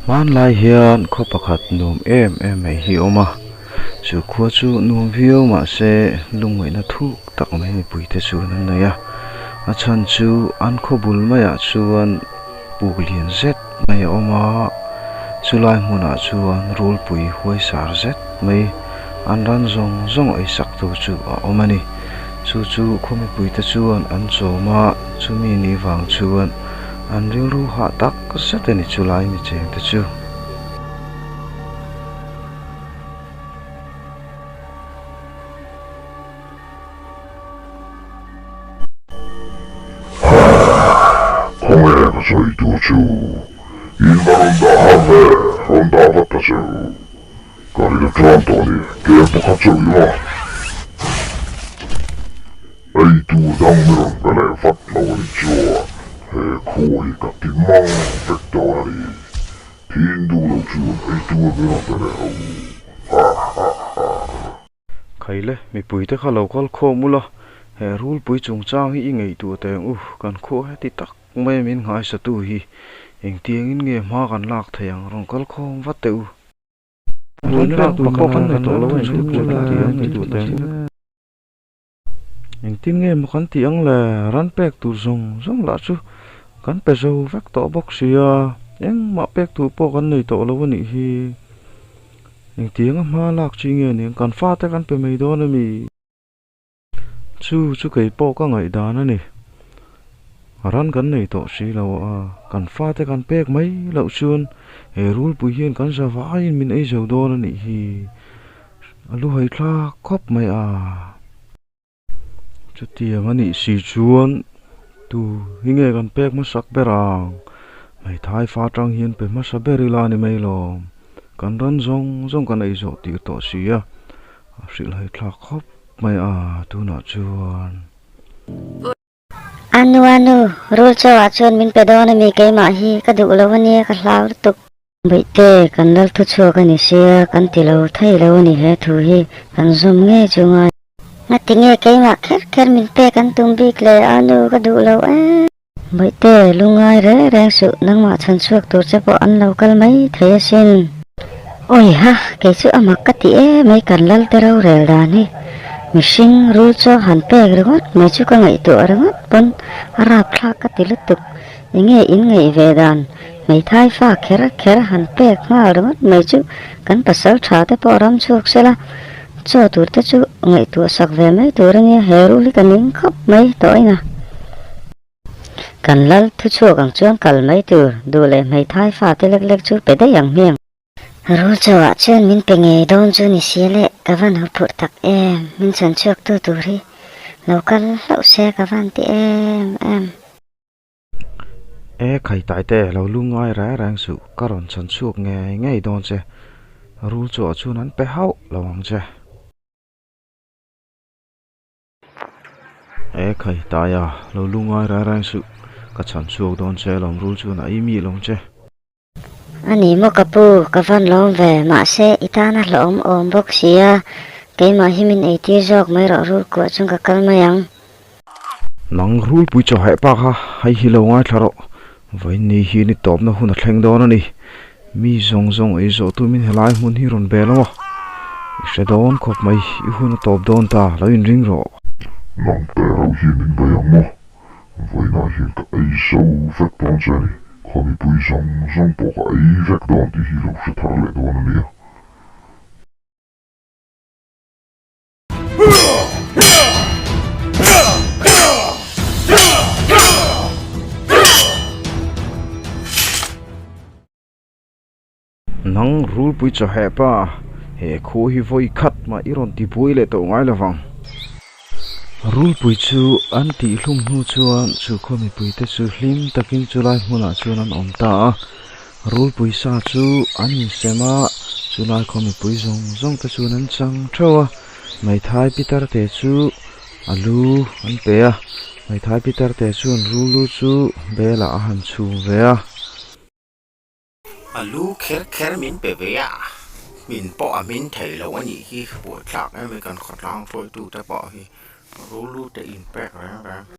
Hmanlai hian khaw pakhat nuam em em mai hi a awm a, chu khua chu nuam viau mahse lungngaihna thuk tak mai mipui te chuan an nei a, a chhan chu an khaw bul maiah chuan puk lian zet mai a awm a, chulai hmunah chuan rulpui huaisar zet mai an ran zawng zawng ei sak tu chu a awm a ni, chu chu khaw mipui te chuan an chawm a, chumi ni vang chuan. An rilru hah tak zet a ni chu lai mi cheng te chu. Khawnge ka sawi tur chu in va rawn dah har ve, rawn dah vat ta che u. Ka rin a tan tawh a ni, kem pakhat chauh i maw? Ei tur dang mi rawn pe leh vat lo a nih chuan he khua hi ka ti mang vek dawn a ni. Thin duh lo chuan ei tur mi rawn pe leh ro. Ha ha ha. Khaile, mipuite kha lo kal khawm ula, he rulpui chungchang hi i ngaihtuah teh ang u, kan khua heti tak mai min nghaisatu hi engtiangin nge hma kan lak thei ang rawn kal khawm vat teh u. Rul pek tur pawh kan nei tawh lo a ni chu kan ti ang ngaihtuah teh ang u. Engtin nge maw kan tih ang le? Ran pek tur zawng zawng lah chu kan pe zo vek tawh bawk si a, engmah pek tur pawh kan nei tawh lo a nih hi. Engtianga hma lak chi nge ni ang? Kan fate kan pe mai dawn a mi? Chu chu kei pawh ka ngaihdan a ni. Ran kan nei tawh si lo a, kan fate kan pek mai loh chuan he rulpui hian kan za vaiin min ei zo dawn a nih hi. A lu hai thlak khawp mai a. Chutiang a nih si chuan tu hi nge kan pek hmasak ber ang? Hmeithai fa atang hian pe hmasa ber ila a ni mai lawm. Kan ran zawng zawng kan ei zawh tir tawh si a, a hrilhhai thlak khawp mai a tunah chuan. Anu anu, rul chaw ah chuan min pe dawn ami keimah hi ka duh lo ania ka hlau lutuk. Bawihte, kan lal thu chhuak a ni sia, kan ti lo thei lo a ni he thu hi, kan zawm ngei chu ngai. Ngati nge keimah kher kher min pek an tum bik le, anu ka duh lo em. Bawihte, lungngai reng reng suh, nangmah chhan chhuak tur che pawh an lo kal mai thei asin. Awi ha, kei chu a mak ka ti em mai kan lal te rorel dan hi. Mihring rul chu han pek ringawt mai chu ka ngaihtuah ringawt pawn a rapthlak ka ti lutuk. Enge in ngaih ve dan? Hmeithai fa kher kher han pek nghal ringawt mai chu kan pasal tha te pawh ram chhuak sela, chaw tur te chu ngaihtuah sak ve mai tur a nia, he rul hi ka ning khawp mai tawh ina. Kan lal thu chhuak ang chuan kal mai tur, duh leh hmeithai fa te lek lek chu pe daih ang hmiang. Rul chauhah chuan min pe ngei dawn chu ni si le, ka van huphurh tak em, min chhan chhuak tu tur hi lo kal hlauh se ka van ti em em. E khai tai te lo lu ngai reng reng suh, ka rawn chhan chhuak ngei ngei dawn che, rul chauhah chuan an pe hauh lo ang che. E khai tai a, lo lu ngai reng reng suh, ka chhan chhuak dawn che lawm rul chuan a ei mi lawng che. A ni maw ka pu, ka van lawm ve, mahse i tana hlawhawm awm bawk si a, keimah hi min eitir zawk mai rawh rul kuah chuan ka kal mai ang. Nang rulpui chaw heh pa kha hei hi lo ngaithla rawh, vawiin hi ni tawpna hun a thleng dawn a ni, mi zawng zawng ei zawh tumin helai hmun hi rawn bel a maw? I hre dawn khawp mai, i hun a tawp dawn ta, lo inring rawh. Nang te reuh hi min bei ang maw? Vawiinah hian ka ei zo vek dawn che a ni, khaw mipui zawng zawng pawh ka ei vek dawn tih hi lo hre thar leh dawn a nia. Nang rulpui chaw heh pa, he khu hi vawi khat mah i rawn ti buai leh tawh ngai lovang. Rulpui chu an tih hlum hnu chuan chu khaw mipuite chu hlim takin chulai hmunah chuan an awm ta a. Rulpui sa chu an insem a, chulai khaw mipui zawng zawng te chuan an chang theuh a. Hmeithai pitar te chu a lu an pe a, hmeithai pitar te chuan rul lu chu belah a han chhum ve a. A lu kher kher min pe ve a, min pawh a min thei lo a nih hi, buaithlak em mai kan khawtlang hruaitute pawh hi rulu te inpek reng reng.